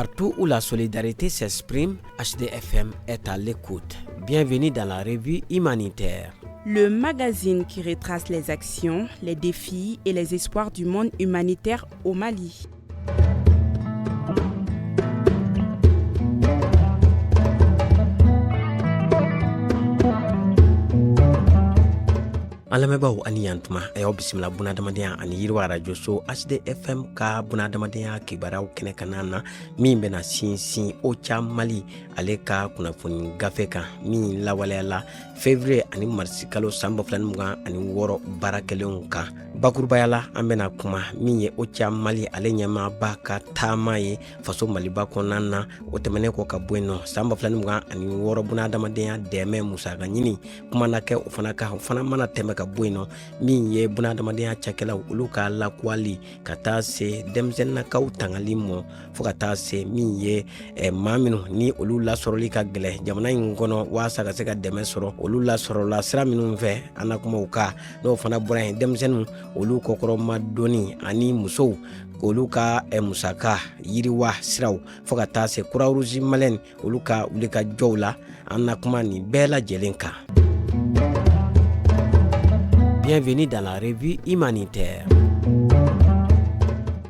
Partout où la solidarité s'exprime, HDFM est à l'écoute. Bienvenue dans la revue humanitaire. Le magazine qui retrace les actions, les défis et les espoirs du monde humanitaire au Mali. An lamɛnbaaw ani yantuma, a y'aw bisimila bunadamadenya ani yiriwa arajoso HDFM ka bunadamadenya kibaruyaw kɛnɛ kana na, min bɛna sinsin OCHA Mali ale ka kunnafoni gafe kan, min lawaleyala février ani marisi kalo san 2026 baara kɛlenw kan. Bakurubaya la, an bɛna kuma min ye OCHA Mali ale ɲɛmaaba ka taama ye faso Maliba kɔnɔna na. O tɛmɛnen kɔ ka bɔ yen nɔ, san 2026 bunadamadenya dɛmɛ musaka ɲini kuma na kɛ o fana kan. O fana mana tɛmɛ ka bɔ yen nɔ, min ye bunadamadenya cakɛlaw olu ka lakuwali, ka taa se denmisɛnninnakaw tangali mɔ, fo ka taa se min ye maa minnu ni olu lasɔrɔli ka gɛlɛn jamana in kɔnɔ, waasa ka se ka dɛmɛ sɔrɔ olu lasɔrɔla sira minnu fɛ, an na kuma o kan. N'o fana bɔra yen, denmisɛnninw olu kɔkɔrɔmadonni ani musow olu ka musaka yiriwa siraw, fo ka taa se Croix-Rouge malienne olu ka wulikajɔw la, an na kuma nin bɛɛ lajɛlen kan. Bienvenue dans la revue humanitaire.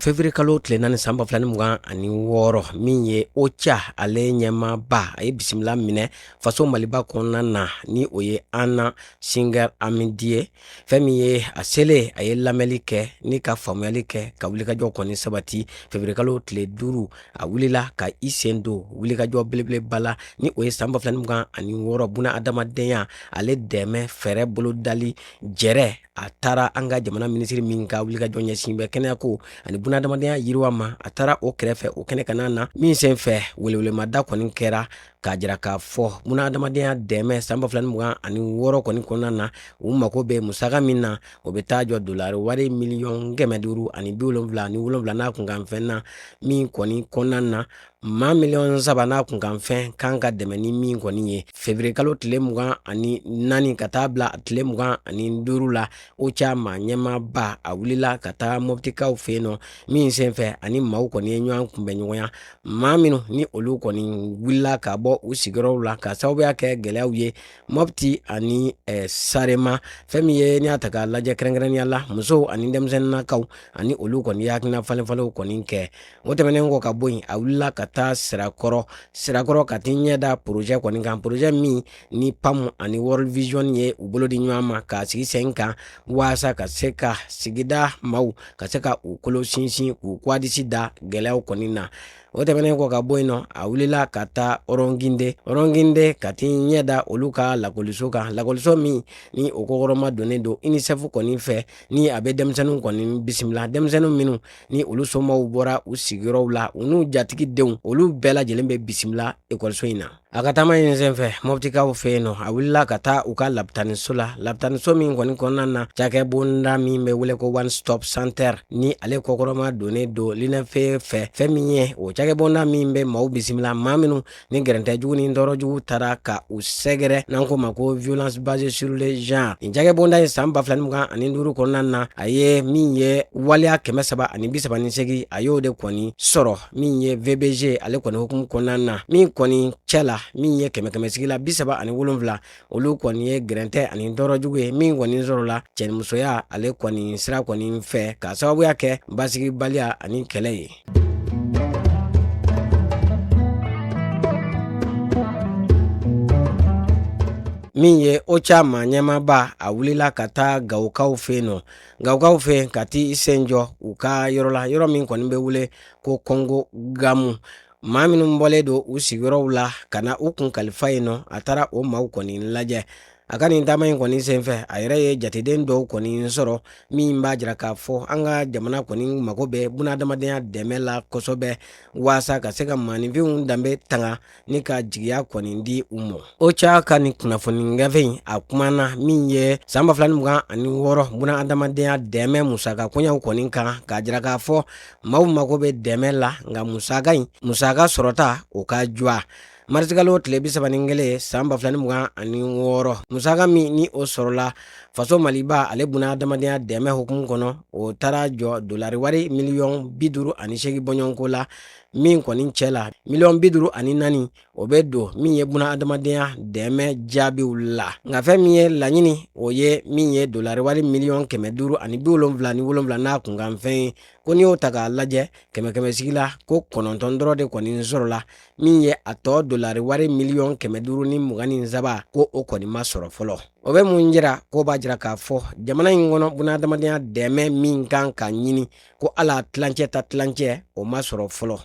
Février kalo tile 4 san 2026, min ye OCHA ale ɲɛmaaba, a ye bisimila minɛ faso Maliba kɔnɔna na, ni o ye Anna Singer Amidi ye. Fɛn min ye a selen, a ye lamɛnli kɛ ni ka faamuyali kɛ ka wulikajɔ kɔni sabati. Février kalo tile 5, a wulila ka i sen don wulikajɔ belebeleba la, ni o ye san 2026 buna adamadenya ale dɛmɛ fɛɛrɛ bolodali jɛrɛ. A taara an ka jamana minisiri min ka wulikajɔ ɲɛsin bɛ kɛnɛyako ani buna adamadenya yiriwa ma, a taara o kɛrɛfɛ o kɛnɛ kana na, min sen fɛ welewelemada kɔni kɛra k'a jira k'a fɔ buna adamadenya dɛmɛ san 2026 kɔni kɔnɔna na, u mako bɛ musaka min na, o bɛ taa jɔ dolari wari miliyɔn 577 n'a kunkanfɛn na, min kɔni kɔnɔna na maa miliyɔn 3 n'a kunkanfɛn kan ka dɛmɛ ni min kɔni ye. Février kalo tile 24 ka taa bila tile 25 la, OCHA maa ɲɛmaaba a wulila ka taa Mɔptikaw fɛ yen nɔ, min senfɛ ani maaw kɔni ye ɲɔgɔn kunbɛn ɲɔgɔnya, maa minnu ni olu kɔni wulila ka bɔ u sigiyɔrɔw la ka sababuya kɛ gɛlɛyaw ye Mɔpti ani Sarema. Fɛn min ye n'i y'a ta k'a lajɛ, kɛrɛnkɛrɛnnenya la musow ani denmisɛnninnakaw, ani olu kɔni ye hakilina falenfalenw kɔni kɛ. O tɛmɛnen kɔ ka bɔ yen, a wulila ka taa Sirakɔrɔ, Sirakɔrɔ ka t'i ɲɛ da projet kɔni kan, projet min ni PAM ani World Vision ye u bolo di ɲɔgɔn ma k'a sigi sen kan, waasa ka se ka sigida maaw ka se ka u kolo sinsin k'u kwadisi da gɛlɛyaw kɔni na. O tɛmɛnen kɔ ka bɔ yen nɔ, a wulila ka taa Ɔrɔnginde, Ɔrɔnginde ka t'i ɲɛ da olu ka lakɔliso kan, lakɔliso min ni o kɔkɔrɔma donnen don UNICEF kɔni fɛ, ni a bɛ denmisɛnninw kɔni bisimila, denmisɛnnin minnu ni olu somaw bɔra u sigiyɔrɔw la, u n'u jatigi denw, olu bɛɛ lajɛlen bɛ bisimila ekɔliso in na. A ka taama in senfɛ Mɔptikaw fɛ yen nɔ, a wulila ka taa u ka lapitaniso la, lapitaniso min kɔni kɔnɔna na cakɛbonda min bɛ wele ko One Stop Center, ni ale kɔkɔrɔma donnen don l'UNFPA fɛ. Fɛn min ye o cakɛbonda min bɛ maaw bisimila, maa minnu ni gɛrɛntɛ jugu ni tɔɔrɔ jugu taara ka u sɛgɛrɛ, n'an ko ma ko violence basée sur le genre. Nin cakɛbonda in, san 2025 kɔnɔna na, a ye min ye waleya 338, a y'o de kɔni sɔrɔ, min ye VBG ale kɔni hukumu kɔnɔna na, min kɔni cɛ la, min ye kɛmɛ kɛmɛ sigi la 37, olu kɔni ye gɛrɛntɛ ani tɔɔrɔ jugu ye min kɔni sɔrɔla cɛnimusoya ale kɔni sira kɔni fɛ, k'a sababuya kɛ basigibaliya ani kɛlɛ ye. Min ye OCHA maa ɲɛmaaba, a wulila ka taa Gawokaw fɛ yen nɔ, Gawokaw fɛ yen, ka t'i sen jɔ u ka yɔrɔ la, yɔrɔ min kɔni bɛ wele ko Kɔngo Gamu. Maa minnu bɔlen don u sigiyɔrɔw la ka na u kun kalifa yen nɔ, a taara o maaw kɔni lajɛ. A ka nin taama in kɔni senfɛ, a yɛrɛ ye jateden dɔw kɔni sɔrɔ min b'a jira k'a fɔ an ka jamana kɔni mago bɛ bunadamadenya dɛmɛ la kosɛbɛ, waasa ka se ka maaninfinw danbe tanga ni ka jigiya kɔni di u ma. OCHA ka nin kunnafoni gafe in, a kumana min ye san 2026 bunadamadenya dɛmɛ musaka koɲɛw kɔni kan, k'a jira k'a fɔ maaw mago bɛ dɛmɛ la, nka musaka in musaka sɔrɔta o ka juwa. Marisikalo tile 31 san 2026, musaka min ni o sɔrɔla faso Maliba ale bunadamadenya dɛmɛ hukumu kɔnɔ, o taara jɔ dolari wari miliyɔn 58 bɔɲɔgɔnko la. Min kɔni cɛ la, miliyɔn 54, o bɛ don min ye buna adamadenya dɛmɛ jaabiw la. Nka fɛn min ye laɲini, o ye min ye dolari wari miliyɔn 577 n'a kunkanfɛn ye, ko n'i y'o ta k'a lajɛ kɛmɛ kɛmɛ sigi la, ko 9 dɔrɔn de kɔni sɔrɔla. Min ye a tɔ dolari wari miliyɔn 523, ko o kɔni ma sɔrɔ fɔlɔ. O bɛ mun jira? Ko b'a jira k'a fɔ jamana in kɔnɔ, buna adamadenya dɛmɛ min kan ka ɲini, ko ala tilancɛ ta tilancɛ, o ma sɔrɔ fɔlɔ.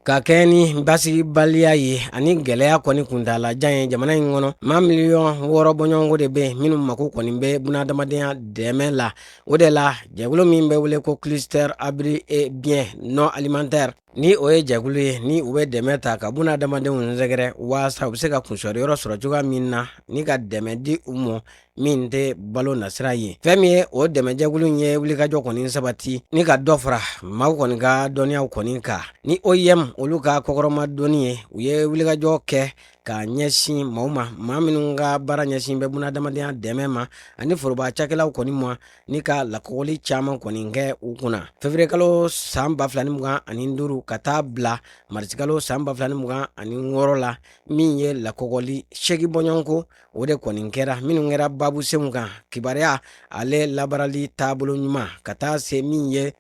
Ka kɛ ni basigibaliya ye ani gɛlɛya kɔni kuntaalajan ye jamana in kɔnɔ, maa miliyɔn 6 bɔɲɔgɔnko de bɛ yen minnu mako kɔni bɛ bunadamadenya dɛmɛ la. O de la, jɛkulu min bɛ wele ko Cluster Abri et Biens non alimentaires, ni o ye jɛkulu ye ni u bɛ dɛmɛ ta ka bunadamadenw sɛgɛrɛ waasa u bɛ se ka kunsɔrɔyɔrɔ sɔrɔ cogoya min na, ni ka dɛmɛ di u ma min tɛ balo nasira ye. Fɛn min ye o dɛmɛjɛkulu in ye wulikajɔ kɔni sabati ni ka dɔ fara maaw kɔni ka dɔnniyaw kɔni kan, ni OIM olu ka kɔkɔrɔmadonni ye. U ye wulikajɔ kɛ ka ɲɛsin maaw ma, maa minnu ka baara ɲɛsin bɛ bunadamadenya dɛmɛ ma ani foroba cakɛlaw kɔni ma, ni ka lakɔgɔli caman kɔni kɛ u kunna février kalo san 2025 ka taa bila marisikalo san 2026 la. Min ye lakɔgɔli 8 bɔɲɔgɔnko, o de kɔni kɛra, minnu kɛra babu senw kan: kibaruya ale labaarali taabolo ɲuman, ka taa se min ye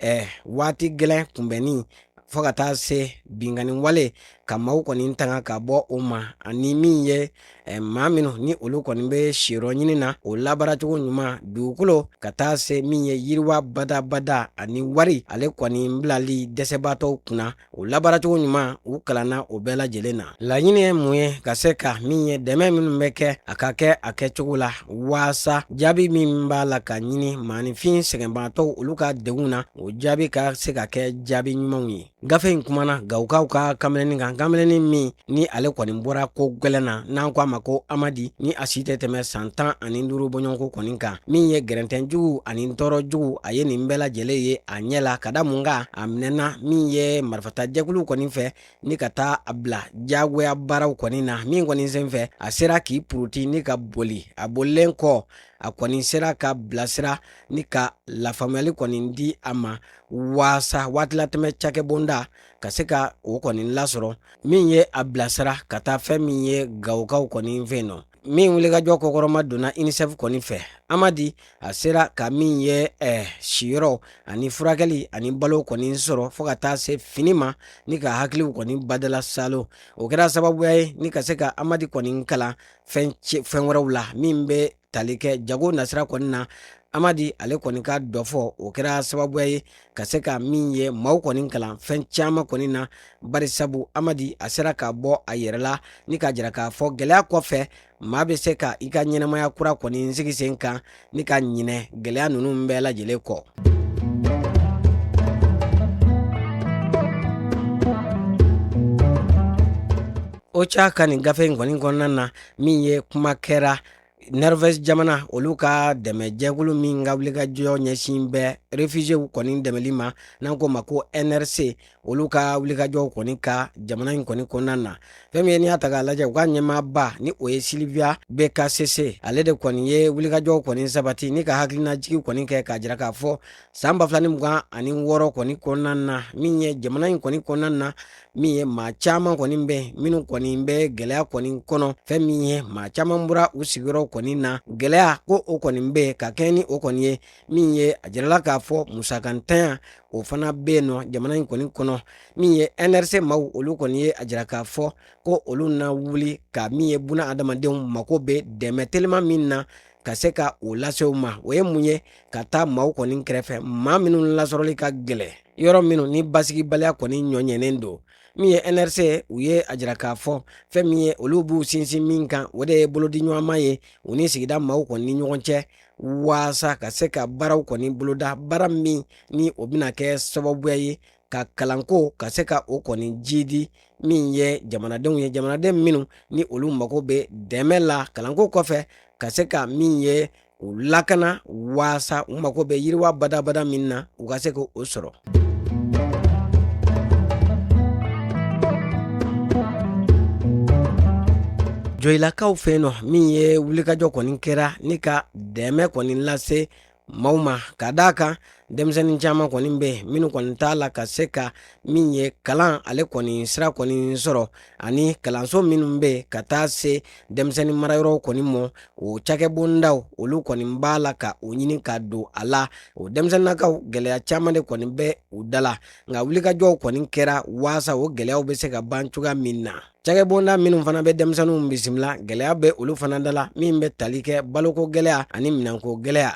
waati gɛlɛn kunbɛnni, fo ka taa se binkanni wale ka maaw kɔni tanga ka bɔ o ma, ani min ye maa minnu ni olu kɔni bɛ siyɔrɔ ɲini na, o labaaracogo ɲuman, dugukolo, ka taa se min ye yiriwa badabada ani wari ale kɔni bilali dɛsɛbaatɔw kunna, o labaaracogo ɲuman. U kalanna o bɛɛ lajɛlen na. Laɲini ye mun ye? Ka se ka min ye dɛmɛ minnu bɛ kɛ, a ka kɛ a kɛcogo la, waasa jaabi min b'a la ka ɲini maaninfin sɛgɛnbaatɔw olu ka degun na, o jaabi ka se ka kɛ jaabi ɲumanw ye. Gafe in kumana Gawukaw ka kamalennin kan, kamalennin min ni ale kɔni bɔra ko gɛlɛn na, n'an ko a ma ko Amadi, ni a si tɛ tɛmɛ san 15 bɔɲɔgɔnko kɔni kan. Min ye gɛrɛntɛn jugu ani tɔɔrɔ jugu, a ye nin bɛɛ lajɛlen ye a ɲɛ la. Ka da mun kan? A minɛna min ye marifatajɛkulu kɔni fɛ ni ka taa a bila diyagoya baaraw kɔni na. Min kɔni senfɛ, a sera k'i puruti ni ka boli. A bolilen kɔ, a kɔni sera ka bilasira ni ka lafaamuyali kɔni di a ma, waasa waatilatɛmɛ cakɛbonda ka se ka o kɔni lasɔrɔ, min ye a bilasira ka taa fɛn min ye Gawukaw kɔni fɛ nɔ, min wulikajɔ kɔkɔrɔma donna UNICEF kɔni fɛ. Amadi a sera ka min ye siyɔrɔ ani furakɛli ani balo kɔni sɔrɔ, fo ka taa se fini ma, ni ka hakiliw kɔni badala salo. O kɛra sababuya ye ni ka se ka Amadi kɔni kalan fɛn wɛrɛw la min bɛ tali kɛ jago nasira kɔni na. Amadi ale kɔni ka dɔfɔ, o kɛra sababuya ye ka se ka min ye maaw kɔni kalan fɛn caman kɔni na, bari sabu Amadi a sera ka bɔ a yɛrɛ la ni ka jira k'a fɔ gɛlɛya kɔfɛ, maa bɛ se ka i ka ɲɛnamaya kura kɔni sigi sen kan ni ka ɲinɛ gɛlɛya ninnu bɛɛ lajɛlen kɔ. OCHA ka nin gafe in kɔni kɔnɔna na, min ye kuma kɛra Norvège jamana olu ka dɛmɛjɛkulu min ka wulikajɔ ɲɛsin bɛ réfugiéw kɔni dɛmɛli ma, n'an k'o ma ko NRC, olu ka wulikajɔw kɔni ka jamana in kɔni kɔnɔna na. Fɛn min ye, n'i y'a ta k'a lajɛ, u ka ɲɛmaaba ni o ye Sylvia Becassese, ale de kɔni ye wulikajɔw kɔni sabati ni ka hakilinajigi kɔni kɛ k'a jira k'a fɔ san 2026 kɔni kɔnɔna na, min ye jamana in kɔni kɔnɔna na, min ye maa caman kɔni bɛ minnu kɔni bɛ gɛlɛya kɔni kɔnɔ. Fɛn min ye, maa caman bɔra u sigiyɔrɔ kɔni na, gɛlɛya ko o kɔni bɛ ka kɛ ni o kɔni ye. Min ye a jirala k'a fɔ musakantanya, o fana bɛ yen nɔ jamana in kɔni kɔnɔ. Min ye NRC maaw, olu kɔni ye a jira k'a fɔ ko olu na wuli ka min ye buna adamadenw mako bɛ dɛmɛ teliman min na, ka se ka o lase u ma. O ye mun ye? Ka taa maaw kɔni kɛrɛfɛ, maa minnu lasɔrɔli ka gɛlɛn, yɔrɔ minnu ni basigibaliya kɔni ɲɔɲɛnen don. Min ye NRC, u ye a jira k'a fɔ fɛn min ye olu b'u sinsin min kan, o de ye bolodiɲɔgɔnma ye u ni sigida maaw kɔni ni ɲɔgɔn cɛ, waasa ka se ka baaraw kɔni boloda, baara min ni o bɛna kɛ sababuya ye ka kalanko ka se ka o kɔni jidi min ye jamanadenw ye, jamanaden minnu ni olu mago bɛ dɛmɛ la kalanko kɔfɛ, ka se ka min ye u lakana, waasa u mago bɛ yiriwa badabada min na, u ka se k'o sɔrɔ. Joyilakaw fɛ yen nɔ, min ye wulikajɔ kɔni kɛra ni ka dɛmɛ kɔni lase. maaw ma, ka d'a kan denmisɛnnin caman kɔni bɛ yen minnu kɔni t'a la ka se ka min ye kalan ale kɔni sira kɔni sɔrɔ, ani kalanso minnu bɛ yen ka taa se denmisɛnnin marayɔrɔw kɔni mɔ, o cakɛbondaw olu kɔni b'a la ka o ɲini ka don a la. O denmisɛnninnakaw gɛlɛya caman de kɔni bɛ u da la, nka wulikajɔw kɔni kɛra waasa o gɛlɛyaw bɛ se ka ban cogoya min na. Cakɛbonda minnu fana bɛ denmisɛnninw bisimila, gɛlɛya bɛ olu fana da la min bɛ tali kɛ baloko gɛlɛya ani minɛnko gɛlɛya.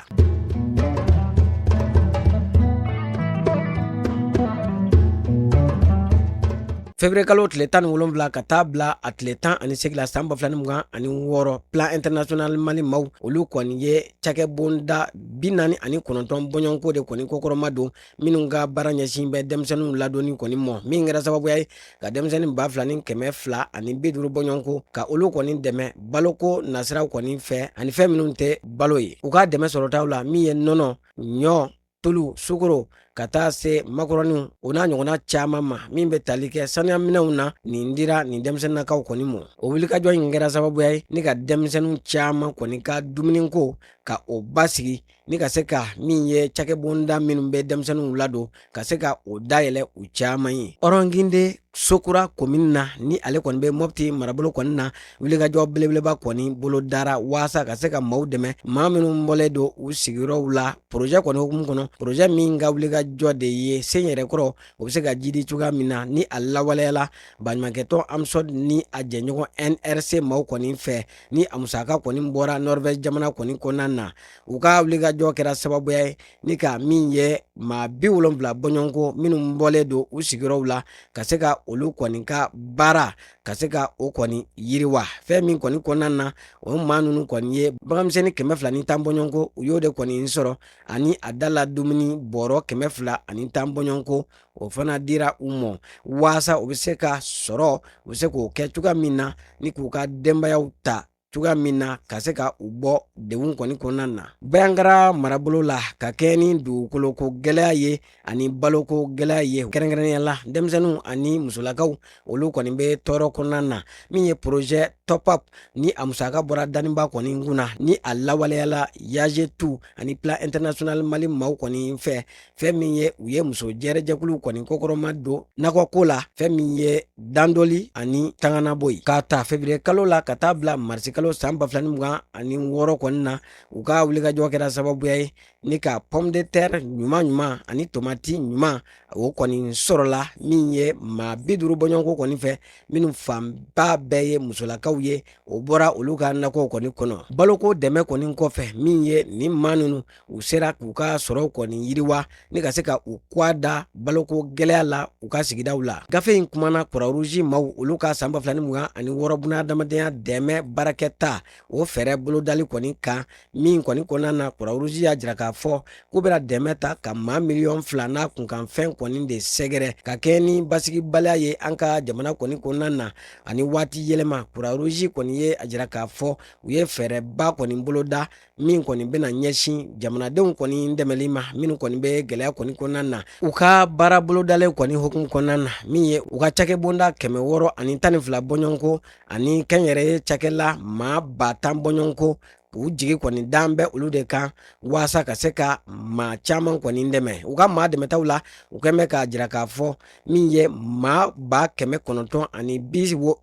Février kalo tile 17 ka taa bila a tile 18 la san 2026, Plan International Mali maaw olu kɔni ye cakɛbonda 49 bɔɲɔgɔnko de kɔni kɔkɔrɔma don, minnu ka baara ɲɛsin bɛ denmisɛnninw ladonni kɔni mɔ, min kɛra sababuya ye ka denmisɛnnin 2250 bɔɲɔgɔnko ka olu kɔni dɛmɛ baloko nasiraw kɔni fɛ ani fɛn minnu tɛ balo ye. U ka dɛmɛ sɔrɔtaw la min ye nɔnɔ, ɲɔ, tulu, sukoro, ka taa se makɔrɔniw o n'a ɲɔgɔnna caman ma min bɛ tali kɛ sanuyaminɛnw na, nin dira nin denmisɛnninnakaw kɔni mɔ. O wulikajɔ in kɛra sababuya ye ni ka denmisɛnninw caman kɔni ka dumuniko ka o basigi, ni ka se ka min ye cakɛbonda minnu bɛ denmisɛnninw ladon ka se ka o dayɛlɛ u caman ye. Ɔrɔnginde Sokura komini na, ni ale kɔni bɛ Mɔpti marabolo kɔni na, wulikajɔ belebeleba kɔni bolodara waasa ka se ka maaw dɛmɛ, maa minnu bɔlen don u sigiyɔrɔw la porozɛ kɔni hukumu kɔnɔ, porozɛ min ka wulikajɔ de ye sen yɛrɛ kɔrɔ o bɛ se ka jidi cogoya min na, ni a lawaleyala baɲumankɛtɔn AMSODE ni a jɛɲɔgɔn NRC maaw kɔni fɛ, ni a musaka kɔni bɔra Norvège jamana kɔni kɔnɔna na. U ka wulikajɔ kɛra sababuya ye ni ka min ye maa 70 bɔɲɔgɔnko minnu bɔlen don u sigiyɔrɔw la ka se ka olu kɔni ka baara ka se ka o kɔni yiriwa. Fɛn min kɔni kɔnɔna na, o maa ninnu kɔni ye baganmisɛnnin 210 bɔɲɔgɔnko, u y'o de kɔni sɔrɔ, ani a da la dumuni bɔrɔ 210 bɔɲɔgɔnko, o fana dira u ma waasa u bɛ se ka sɔrɔ, u bɛ se k'o kɛ cogoya min na ni k'u ka denbayaw ta cogoya min na ka se ka u bɔ degun kɔni kɔnɔna na. Banjagara marabolo la, ka kɛ ni dugukoloko gɛlɛya ye ani baloko gɛlɛya ye, kɛrɛnkɛrɛnnenya la denmisɛnninw ani musolakaw, olu kɔni bɛ tɔɔrɔ kɔnɔna na. Min ye projet top up ni a musaka bɔra daniba kɔni kunna, ni a lawaleyala yajetu ani Plan International Mali maaw kɔni fɛ, fɛn min ye u ye muso jɛrɛjɛkulu kɔni kɔkɔrɔma don nakɔko la, fɛn min ye dandoli ani tanganabo ye, k'a ta février kalo la ka taa bila marisi kalo san 2026 kɔni na, u ka wulikajɔ kɛra sababuya ye ni ka pomme de terre ɲuman ɲuman ani tomati ɲuman o kɔni sɔrɔla, min ye maa 50 bɔɲɔgɔnko kɔni fɛ, minnu fanba bɛɛ ye musolakaw ye, o bɔra olu ka nakɔw kɔni kɔnɔ. Baloko dɛmɛ kɔni kɔfɛ, min ye nin maa ninnu u sera k'u ka sɔrɔw kɔni yiriwa ni ka se ka u kwa da baloko gɛlɛya la u ka sigidaw la. Gafe in kumana Croix-Rouge maaw olu ka san 2026 bunahadamadenya dɛmɛ baarakɛta o fɛɛrɛ bolodali kɔni kan, min kɔni kɔnɔna na Croix-Rouge y'a jira k'a fɔ k'u bɛna dɛmɛ ta ka maa 2 miliyɔn n'a kunkanfɛn kɔni de sɛgɛrɛ, ka kɛ ni basigibaliya ye an ka jamana kɔni kɔnɔna na ani waati yɛlɛma. Croix-Rouge kɔni ye a jira k'a fɔ u ye fɛɛrɛba kɔni boloda min kɔni bɛna ɲɛsin jamanadenw kɔni dɛmɛli ma minnu kɔni bɛ gɛlɛya kɔni kɔnɔna na. U ka baara bolodalen kɔni hukumu kɔnɔna na, min ye u ka cakɛbonda 612 bɔɲɔgɔnko ani kɛnyɛrɛye cakɛla maa 10 000 bɔɲɔgɔnko, u jigi kɔni dan bɛ olu de kan waasa ka se ka maa caman kɔni dɛmɛ. U ka maa dɛmɛtaw la, u kɛn bɛ k'a jira k'a fɔ min ye maa ba kɛmɛ kɔnɔntɔn ani bi wo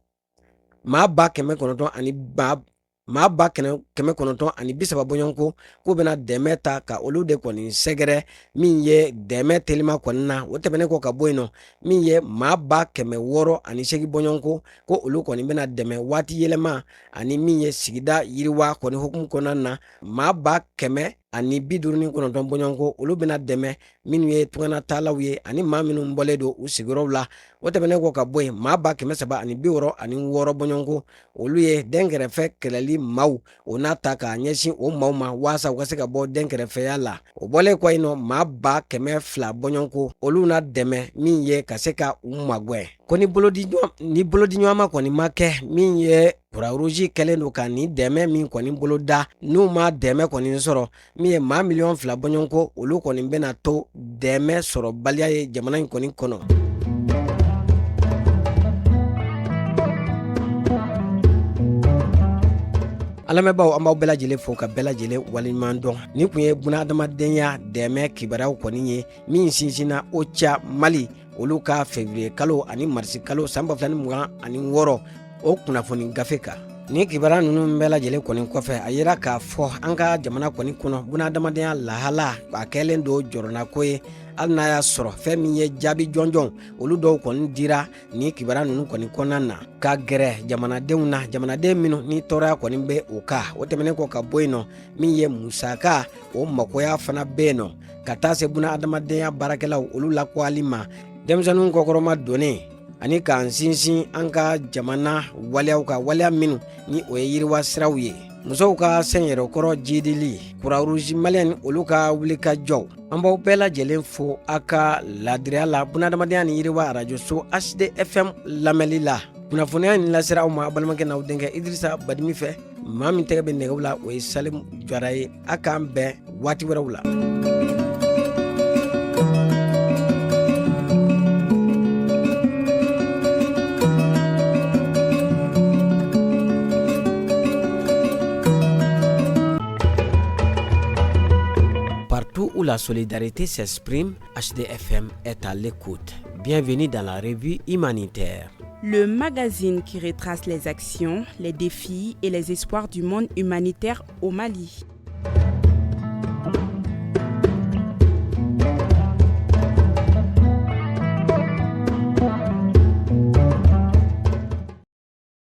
maa ba kɛmɛ kɔnɔntɔn ani ba maa 930 bɔɲɔgɔnko, k'u bɛna dɛmɛ ta ka olu de kɔni sɛgɛrɛ, min ye dɛmɛ telima kɔni na. O tɛmɛnen kɔ ka bɔ yen nɔ, min ye maa 608 bɔɲɔgɔnko, ko olu kɔni bɛna dɛmɛ waati yɛlɛma ani min ye sigida yiriwa kɔni hukumu kɔnɔna na. Maa 159 bɔɲɔgɔnko, olu bɛna dɛmɛ, minnu ye tunganataalaw ye ani maa minnu bɔlen don u sigiyɔrɔw la. O tɛmɛnen kɔ ka bɔ yen, maa 366 bɔɲɔgɔnko, olu ye dɛnkɛrɛfɛ kɛlɛli maaw, o n'a ta k'a ɲɛsin o maaw ma waasa u ka se ka bɔ dɛnkɛrɛfɛya la. O bɔlen kɔ yen nɔ, maa 200 bɔɲɔgɔnko, olu na dɛmɛ min ye ka se ka u magɛn ko ni bolodiɲɔgɔnma kɔni ma kɛ. Min ye Croix-Rouge kɛlen don ka nin dɛmɛ min kɔni boloda, n'u ma dɛmɛ kɔni sɔrɔ, min ye maa 2 miliyɔn bɔɲɔgɔnko, olu kɔni bɛna to dɛmɛ sɔrɔbaliya ye jamana in kɔni kɔnɔ. An lamɛnbaaw, an b'aw bɛɛ lajɛlen fo ka bɛɛ lajɛlen waleɲuman dɔn. Nin kun ye bunahadamadenya dɛmɛ kibaruyaw kɔni ye min sinsinna OCHA Mali olu ka février kalo ani marisi kalo san 2026, o kunnafoni gafe kan. Nin kibaruya ninnu bɛɛ lajɛlen kɔni kɔfɛ, a yira k'a fɔ an ka jamana kɔni kɔnɔ, bunahadamadenya lahala a kɛlen don jɔrɔnako ye, hali n'a y'a sɔrɔ fɛn min ye jaabi jɔnjɔn olu dɔw kɔni dira nin kibaruya ninnu kɔni kɔnɔna na ka gɛrɛ jamanadenw na, jamanaden minnu ni tɔɔrɔya kɔni bɛ o kan. O tɛmɛnen kɔ ka bɔ yen nɔ, min ye musaka, o makoya fana bɛ yen nɔ, ka taa se buna adamadenya baarakɛlaw olu lakwali ma, denmisɛnninw kɔkɔrɔma donnen, ani k'an sinsin an ka jamana waleyaw ka waleya minnu ni o ye yiriwa siraw ye, musow ka senyɛrɛkɔrɔ jidili, Croix-Rouge malienne olu ka wulikajɔw. An b'aw bɛɛ lajɛlen fo a ka ladiriya la bunadamadenya ni yiriwa arajoso HDFM lamɛnli la. Kunnafoniya in lasera aw ma a balimakɛ n'aw denkɛ Idirisa Badimi fɛ. Maa min tɛgɛ bɛ nɛgɛw la, o ye Salim Jara ye. A k'an bɛn waati wɛrɛw la. Partout où la solidarité s'exprime, HDFM est à l'écoute. Bienvenue dans la revue humanitaire. Le magazine qui retrace les actions, les défis et les espoirs du monde humanitaire au Mali.